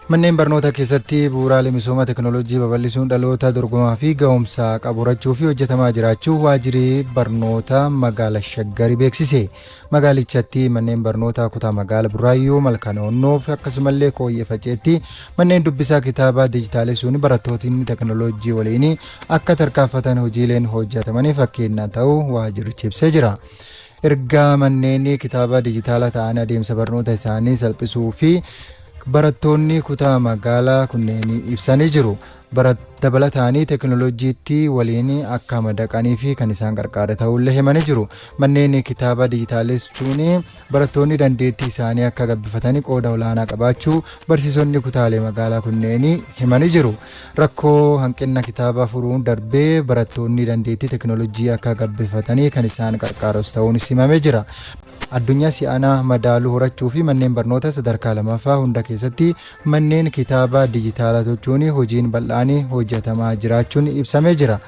Manneen barnoota keessatti bu'uuraalee misooma teekinooloojii babal'isuun dhaloota dorgomaa fi ga'umsa qabu horachuu fi hojjetamaa jiraachuu Waajjirri Barnoota Magaala Shaggar beeksise. Magaalichatti manneen barnootaa kutaa magaala Burraayyuu, Malkanoonnoo fi akkasumallee Kooyyee Faceetti manneen dubbisaa kitaabaa dijitaalessuun barattootni teekinooloojii waliin akka tarkaanfatan hojiileen hojjetamanii fakkeenya ta'uu waajjirichi ibsee jira. Erga manneen kitaaba dijitaala ta'an adeemsa barnoota isaanii salphisuu fi barattoonni kutaa magaalaa kunneen ibsanii jiru. Dabalataanii teekinooloojiitti waliin akka madaqanii fi kan isaan gargaara ta'ullee himanii jiru. Manneen kitaaba dijitaalessuun barattoonni dandeettii isaanii akka gabbifatanii qooda olaanaa qabaachuu barsiisonni kutaalee magaalaa kunneen himanii jiru. Rakkoo hanqina kitaaba furuun darbee barattoonni dandeettii teekinooloojii akka gabbifatanii kan isaan gargaarus ta'uunis himamee jira. Addunyaa si'anaa madaaluu horachuu fi manneen barnoota sadarkaa lamaffaa hunda keessatti manneen kitaaba dijitaalaa tolchuun hojiin bal'aan hojjetamaa jiraachuun ibsamee jira.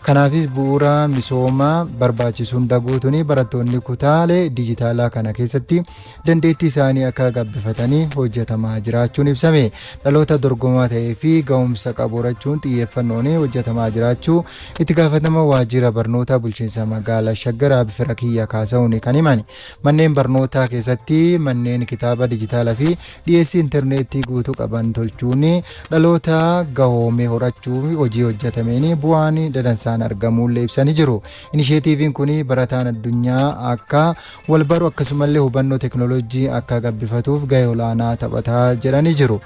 Kanaafis bu'uura misoomaa barbaachisu hunda guutuun barattoonni kutaalee dijitaalaa kana keessatti dandeettii isaanii akka gabbifatanii hojjetamaa jiraachuun ibsame. Dhaloota dorgomaa ta'ee fi ga'umsa qabu horachuun xiyyeeffannoon hojjetamaa jiraachuu itti gaafatama Waajjira Barnoota Bulchiinsa Magaalaa Shaggar Abifira Kiyya kaasa'uun kan himan. Manneen barnootaa keessatti manneen kitaaba dijitaalaa fi dhiyeessii intarneetii guutuu qaban tolchuun dhaloota gahoome horachuu hojii hojjetameen bu'aan dadansaan argamuullee ibsanii jiru. Inisheetiiviin kun barataan addunyaa akka wal baru akkasumallee hubannoo teekinooloojii akka gabbifatuuf gahee olaanaa taphataa jedhanii jiru.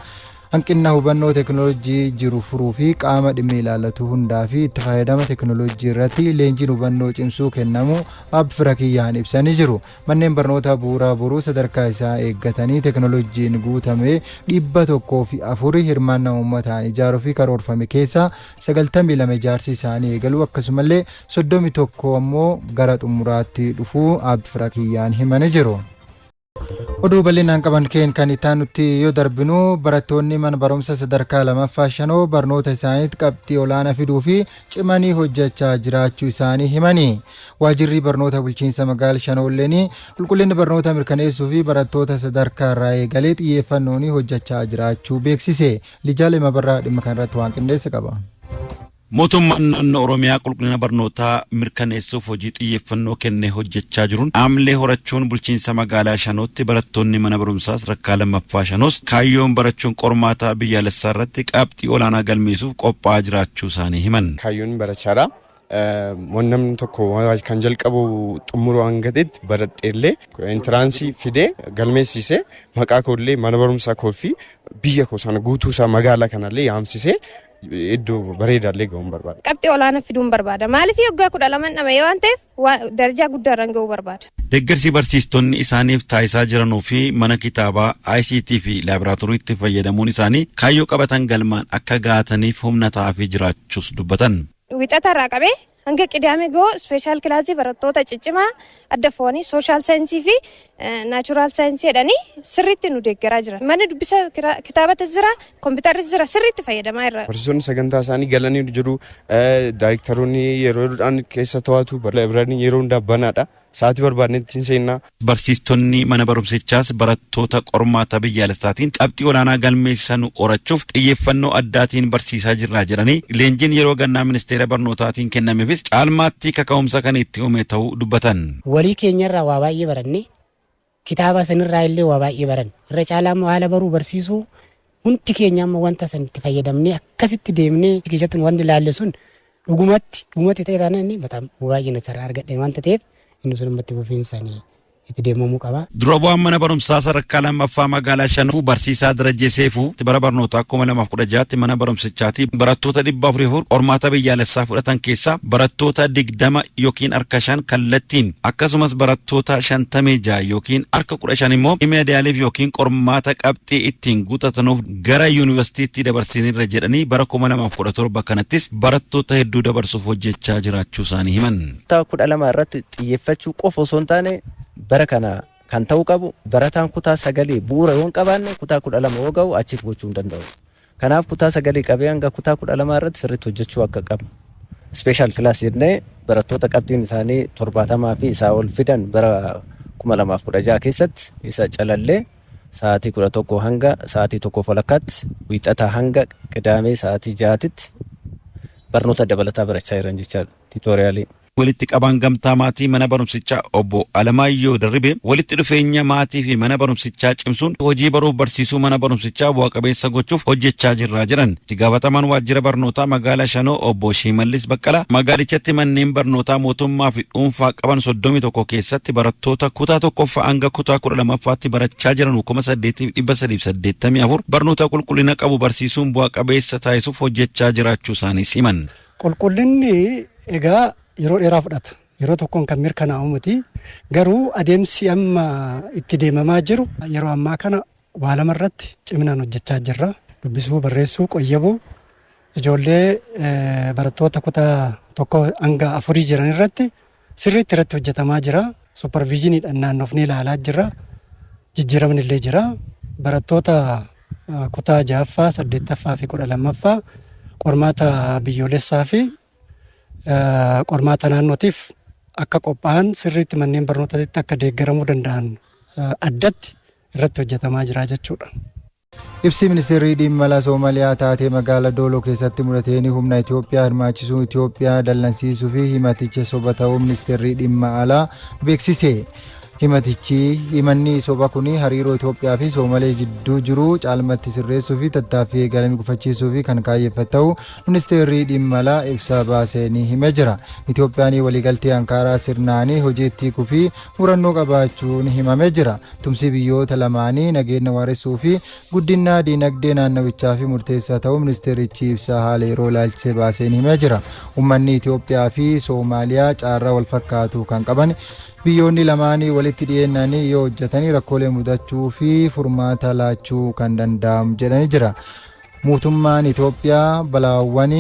Hanqina hubannoo teekinooloojii jiru furuu fi qaama dhimmi ilaallatu hundaa fi itti fayyadama teekinooloojii irratti leenjiin hubannoo cimsuu kennamu Abfira Kiyyaan ibsanii jiru. Manneen barnoota bu'uura boruu sadarkaa isaa eeggatanii teekinooloojiin guutame 104 hirmaannaa uummataan ijaaruu fi karoorfame keessaa 92 ijaarsi isaanii eegaluu akkasumallee 31 ammoo gara xumuraatti dhufuu Abfira Kiyyaan himanii jiru. Oduu bal'inaan qaban keen kan itti aanutti yoo darbinu, barattoonni mana barumsa sadarkaa lamaffaa Shanoo barnoota isaaniitti qabxii olaanaa fiduu fi cimanii hojjechaa jiraachuu isaanii himanii. Waajjirri barnoota bulchiinsa magaala Shanoolleen qulqullinni barnoota mirkaneessuu fi barattoota sadarkaa irraa eegalee xiyyeeffannoon hojjechaa jiraachuu beeksise. Lijaalee Mabarraa dhimma kanarratti waan qindeesse qaba. Mootummaan naannoo Oromiyaa qulqullina barnootaa mirkaneessuuf hojii xiyyeeffannoo kennee hojjechaa jiruun haamlee horachuun bulchiinsa magaalaa Shanootti barattoonni mana barumsaa sadarkaa lammaffaa Shanoos kaayyoon barachuun qormaata biyyaalessaa irratti qabxii olaanaa galmeessuuf qophaa'aa jiraachuu isaanii himan. Kaayyoon barachaadha. Namni tokko kan jalqabu xumuruu hanga ta'etti baradheellee entrance fidee galmeessisee maqaa koollee, mana barumsaa koo fi biyya koo sana guutuu isaa, magaalaa kanallee yaamsisee iddoo bareedaallee ga'uun barbaada. Qabxii olaanaa fiduun barbaada. Maaliif, waggaa 12 dhama'ee waan ta'eef darajaa guddaarraan ga'uu barbaada. Deeggarsi barsiistonni isaaniif taasisaa jiranuu fi mana kitaabaa, ICT fi laaboraatooriitti fayyadamuun isaanii kaayyoo qabatan galmaan akka gahataniif humna ta'aafii jiraachuus dubbatan. Wixata irraa qabee hanga Qidaame ga'u special class barattoota ciccimaa adda foonii social science fi natural science jedhanii sirriitti nu deeggaraa jiran. Manni dubbisa kitaabatu jira, kompiitarri jira, sirriitti fayyadamaa jirra. Barsiisonni sagantaa isaanii galanii jiru. Daayirektaroonni yeroo yeroodhaan keessa to'atu. Libraryn yeroo hundaa banaadha. Sa'aatii barbaadnetti hin seennaa. Barsiistonni mana barumsichaas barattoota qormaata biyyaalessaatiin qabxii olaanaa galmeessisan horachuuf xiyyeeffannoo addaatiin barsiisaa jirra jedhanii, leenjiin yeroo gannaa ministeera barnootaatiin kennameefis caalmaatti kaka'umsa kan itti uume ta'uu dubbatan. Walii keenyarraa waa baay'ee baranne, kitaaba sanirraa illee waa baay'ee baranne. Irra caalaa immoo haala baruu barsiisuu hundi keenya amma wanta san itti fayyadamnee akkasitti deemnee keessatti wanti ilaalle sun dhugumatti dhugumatti ta'e taanaan inni baay'ee nasarraa argadhe wanta ta'eef, inni sun ammatti fufiinsanii itti deemamuu qaba. Dura bu'aan mana barumsaa sadarkaa lammaffaa magaalaa Shanuu, barsiisaa Darajjee Seefuu, bara barnootaa 2016tti mana barumsichaatti barattoota 404 qormaata biyyaalessaa fudhatan keessaa barattoota 20 yookiin harka 5 kallattiin, akkasumas barattoota 56 yookiin harka 15 immoo meedaaliif yookiin qormaata qabxii ittiin guutatanuuf gara yuunivarsiitiitti dabarsinirra jedhanii, bara 2017 kanattis barattoota hedduu dabarsuuf hojjechaa jiraachuu isaanii himan. Kutaa 12 irratti xiyyeeffachuu qofa osoo hin taane, bara kana kan ta'uu qabu, barataan kutaa sagalee bu'uura yoo hin qabaanne kutaa 12 yoo ga'u achiif gochuu hin danda'u. Kanaaf kutaa sagalii qabee hanga kutaa 12 irratti sirriitti hojjechuu akka qabnu. Special class jennee barattoota qabxiin isaanii 70 fi isaa ol fidan bara 2016 keessatti isa calallee sa'aatii 11 hanga sa'aatii 1:30tti, Wiixataa hanga Qidaamee sa'aatii 6tti barnoota dabalataa barachaa jiran jechaadha. Tutorialii. Walitti qabaan gamtaa maatii mana barumsichaa obbo Alamaayyoo Darribee walitti dhufeenya maatii fi mana barumsichaa cimsuun hojii baruuf barsiisuu mana barumsichaa bu'a qabeessa gochuuf hojjechaa jirraa jedhan. Itti gaafatamaan waajjira barnootaa magaalaa Shanoo obbo Shimallis Baqqalaa magaalichatti manneen barnootaa mootummaa fi dhuunfaa qaban 31 keessatti barattoota kutaa tokkoffaa hanga kutaa 12ffaatti barachaa jiran 8384 barnoota qulqullina qabu barsiisuun bu'a qabeessa taasisuuf hojjechaa jiraachuu isaanii himan. Qulqullinni egaa yeroo dheeraa fudhata. Yeroo tokkoon kan mirkanaa'u miti. Garuu adeemsi amma itti deemamaa jiru, yeroo ammaa kana waa lama irratti ciminaan hojjechaa jirra. Dubbisuu, barreessuu, qoyyabuu ijoollee barattoota kutaa tokko hanga afurii jiran irratti sirriitti irratti hojjetamaa jira. Supervisioniidhaan naannofnee ilaalaa jirra. Jijjiiramni illee jira. Barattoota kutaa ja'affaa, saddeettaffaa fi 12ffaa qormaata biyyoolessaa fi qormaata naannootiif akka qophaa'an sirriitti manneen barnootaatti akka deeggaramuu danda'an addatti irratti hojjetamaa jira jechuudha. Ibsi ministeerri dhimma alaa Soomaliyaa taatee magaalaa Dooloo keessatti mudateen humna Itoophiyaa hirmaachisuu Itoophiyaa dallansiisuu fi himaticha soba ta'uu ministeerri dhimma alaa beeksise. Himatichi, himanni soba kun hariiroo Itoophiyaa fi Soomalee jidduu jiru caalmatti sirreessuu fi tattaaffii eegalame gufachiisuu fi kan kaayyeffate ta'uu ministeerri dhimma alaa ibsa baasee ni himee jira. Itoophiyaan waliigaltee Ankaaraa sirnaanii hojiitti hiikuu fi murannoo qabaachuun himamee jira. Tumsi biyyoota lamaanii nageenya waaressuu fi guddina diinagdee naannawichaa fi murteessaa ta'uu ministeerichi ibsa haala yeroo ilaalchisee baaseen himee jira. Uummanni Itoophiyaa fi Soomaaliyaa carraa wal fakkaatu kan qaban, biyyoonni lamaanii walitti dhiyeennanii yoo hojjetanii rakkoolee mudachuu fi furmaata laachuu kan danda'amu jedhanii jira. Mootummaan Itoophiyaa balaawwan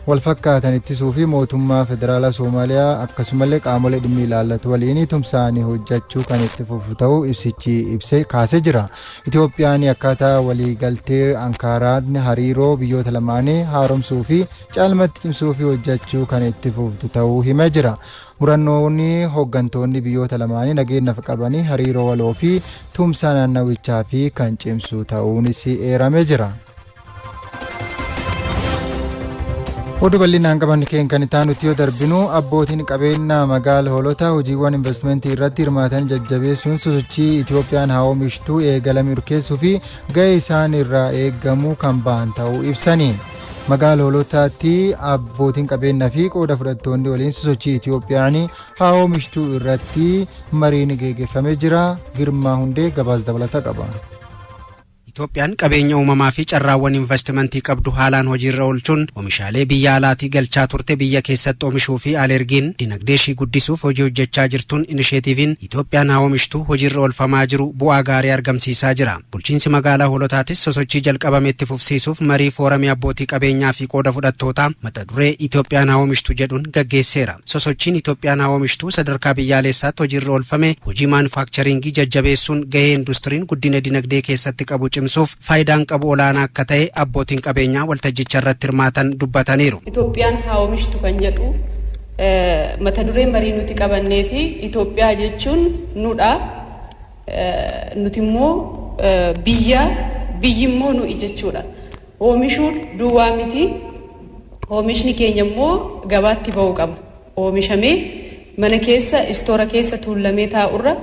wal fakkaatan ittisuu fi mootummaa federaalaa Soomaaliyaa akkasumallee qaamolee dhimmi ilaallatu waliin tumsaanii hojjechuu kan itti fufu ta'uu ibsichi ibsee kaasee jira. Itoophiyaan akkaataa waliigaltee Ankaaraan hariiroo biyyoota lamaanii haaromsuu fi caalmatti cimsuu fi hojjechuu kan itti fuftu ta'uu himee jira. Murannoonni hooggantoonni biyyoota lamaanii nageenyaaf qabanii hariiroo waloo fi tumsa naannawichaa fi kan cimsu ta'uunis eeramee jira. Oduu bal'inaan qaban keen kan itti aanutti yoo darbinu, abbootiin qabeenyaa magaala Hoolotaa hojiiwwan investimentii irratti hirmaatan jajjabeessuun sosochii Itoophiyaan haa oomishtuu eegalame milkeessuu fi gahee isaan irraa eegamu kan ba'an ta'uu ibsani. Magaala Hoolotaatti abbootiin qabeenyaa fi qooda fudhattoonni waliin sosochii Itoophiyaan haa oomishtuu irratti mariin geggeeffamee jira. Girmaa Hundee gabaasa dabalataa qaba. Itoophiyaan qabeenya uumamaa fi carraawwan investimentii qabdu haalaan hojiirra oolchuun oomishaalee biyya alaatii galchaa turte biyya keessatti oomishuu fi alergiin dinagdee ishii guddisuuf hojii hojjechaa jirtuun inisheetiiviin Itoophiyaan haa oomishtuu hojiirra oolfamaa jiru bu'aa gaarii argamsiisaa jira. Bulchiinsi magaalaa Hoolotaatis sosochii jalqabame itti fufsiisuuf marii fooramii abbootii qabeenyaa fi qooda fudhattootaa mata duree "Itoophiyaan haa oomishtu" jedhuun gaggeesseera. Sosochiin Itoophiyaan haa oomishtuu sadarkaa biyyaalessaatti hojiirra oolfame hojii maanufaakcharingii jajjabeessuun gahee industiriin guddina dinagdee keessatti qabu cimsuuf faayidaan qabu olaanaa akka ta'e abbootiin qabeenyaa waltajjicha irratti hirmaatan dubbataniiru. Itoophiyaan haa oomishtu kan jedhu mata duree marii nuti qabanneeti. Itoophiyaa jechuun nudha. Nuti immoo biyya, biyyi immoo nu'i jechuudha. Oomishuun duwwaa miti. Oomishni keenya immoo gabaatti ba'uu qaba. Oomishamee mana keessa, istoora keessa tuullamee taa'urra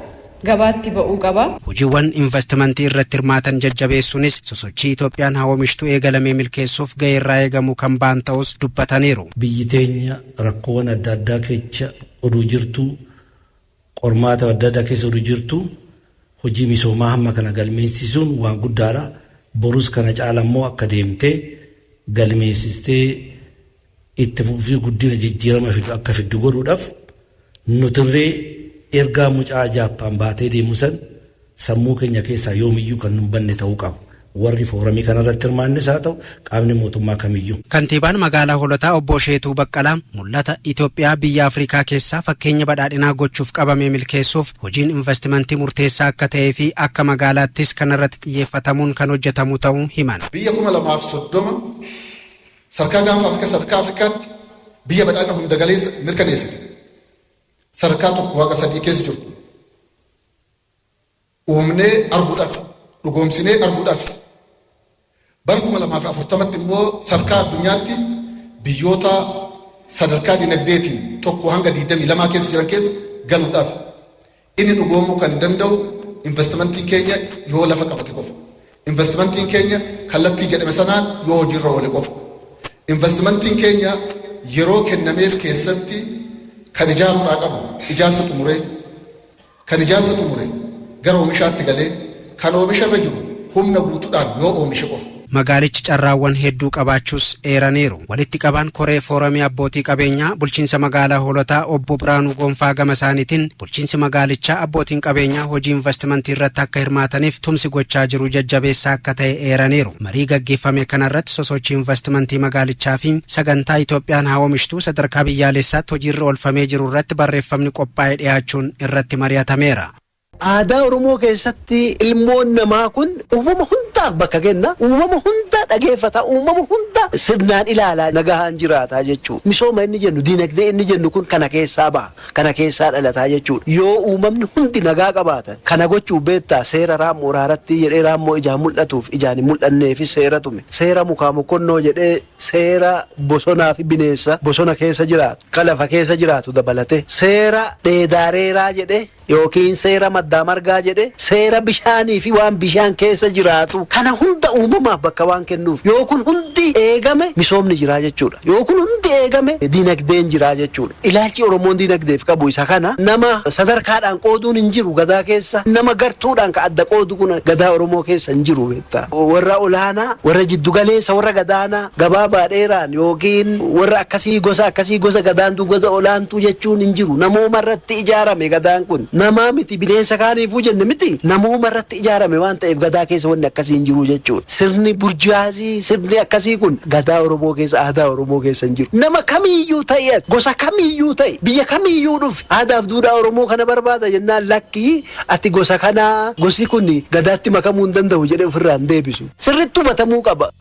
gabaatti ba'uu qaba. Hojiiwwan investimentii irratti hirmaatan jajjabeessuunis sosochii Itoophiyaan haa oomishtuu eegalamee milkeessuuf gahee irraa eegamu kan ba'an ta'us dubbataniiru. Biyyi teenya rakkoowwan adda addaa keessa oduu jirtu, qormaata adda addaa keessa oduu jirtu, hojii misoomaa hamma kana galmeessisuun waan guddaadha. Borus kana caala immoo akka deemtee galmeessistee itti fufii guddina jijjiirama fidu akka fiddu godhuudhaaf nutirree ergaa mucaa Jaappaan baatee deemu san sammuu keenya keessaa yoomiyyuu kan nun banne ta'uu qaba. Warri fooramii kanarratti hirmaannis haa ta'u, qaamni mootummaa kamiyyuu. Kantiibaan magaalaa Hoolotaa obbo Sheetuu Baqqalaa mul'ata Itoophiyaa biyya Afrikaa keessaa fakkeenya badhaadhinaa gochuuf qabame milkeessuuf hojiin investimentii murteessaa akka ta'ee fi akka magaalaattis kanarratti xiyyeeffatamuun kan hojjetamu ta'uu himan. Biyya 2030 sadarkaa gaanfa Afrikaa, sadarkaa Afrikaatti biyya badhaadhina hunda galeessa mirkaneessite, sadarkaa 1 haga 3 keessa jirtu uumnee arguudhaaf Dhugoomsinee arguudhaaf. Bara 2040tti immoo sadarkaa addunyaatti biyyoota sadarkaa dinagdeetiin 1 hanga 22 keessa jiran keessa galuudhaaf. Inni dhugoomuu kan danda'u investimentiin keenya yoo lafa qabate qofa. Investimentiin keenya kallattii jedhame sanaan yoo hojiirra oole qofa. Investimentiin keenya yeroo kennameef keessatti kan ijaaruudhaa qabu ijaarsa xumuree, kan ijaarsa xumure gara oomishaatti galee, kan oomisha irra jiru humna guutuudhaan yoo oomishe qofa. Magaalichi carraawwan hedduu qabaachuus eeraniiru. Walitti qabaan koree fooramii abbootii qabeenyaa bulchiinsa magaalaa Hoolotaa obbo Biraanuu Gonfaa gama isaaniitiin bulchiinsi magaalichaa abbootiin qabeenyaa hojii investimentii irratti akka hirmaataniif tumsi gochaa jiru jajjabeessaa akka ta'e eeraniiru. Marii gaggeeffame kanarratti sosochii investimentii magaalichaa fi sagantaa Itoophiyaan haa oomishtuu sadarkaa biyyaalessaatti hojiirra oolfamee jiru irratti barreeffamni qophaa'ee dhiyaachuun irratti mari'atameera. Aadaa Oromoo keessatti ilmoon namaa kun uumama hundaaf bakka kenna. Uumama hunda dhageeffata. Uumama hunda sirnaan ilaalaa nagahaan jiraata jechuudha. Misooma inni jennu, diinagdee inni jennu kun kana keessaa baha. Kana keessaa dhalataa jechuudha. Yoo uumamni hundi nagaa qabaatan kana gochuu beektaa, seera raammoo raaratti jedhee raammoo ijaan mul'atuuf ijaan hin mul'anneefis seera tume. Seera mukaa mokkonnoo jedhee seera bosonaa fi bineensa bosona keessa jiraatu, ka lafa keessa jiraatu dabalate. Seera dheedaareeraa jedhee yookiin seera maddaa margaa jedhe seera bishaanii fi waan bishaan keessa jiraatu kana hunda uumamaaf bakka waan kennuuf, yoo kun hundi eegame misoomni jiraa jechuudha. Yoo kun hundi eegame dinagdeen jiraa jechuudha. Ilaalchi Oromoon dinagdeef qabu isa kana. Nama sadarkaadhaan qooduun hin jiru gadaa keessa. Nama gartuudhaan ka adda qoodu kun gadaa Oromoo keessa hin jiru beektaa. Warra olaanaa, warra jiddugaleessa, warra gadaanaa, gabaabaa, dheeraan yookiin warra akkasii, gosa akkasii, gosa gadaantuu, gosa olaantuu jechuun hin jiru. Namooma irratti ijaarame gadaan kun. Namaa miti, bineensa kaaniifuu jenne miti, namooma irratti ijaarame waan ta'eef gadaa keessa wanni akkasii hin jiru jechuudha. Sirni burjaazii, sirni akkasii kun gadaa Oromoo keessa, aadaa Oromoo keessa hin jiru. Nama kamiiyyuu ta'e, gosa kamiiyyuu ta'e, biyya kamiiyyuu dhufe, aadaaf duudhaa Oromoo kana barbaada jennaan, lakkii, ati gosa kanaa, gosi kun gadaatti makamuu hin danda'u jedhee ofirraa hin deebisu. Sirriitti hubatamuu qaba.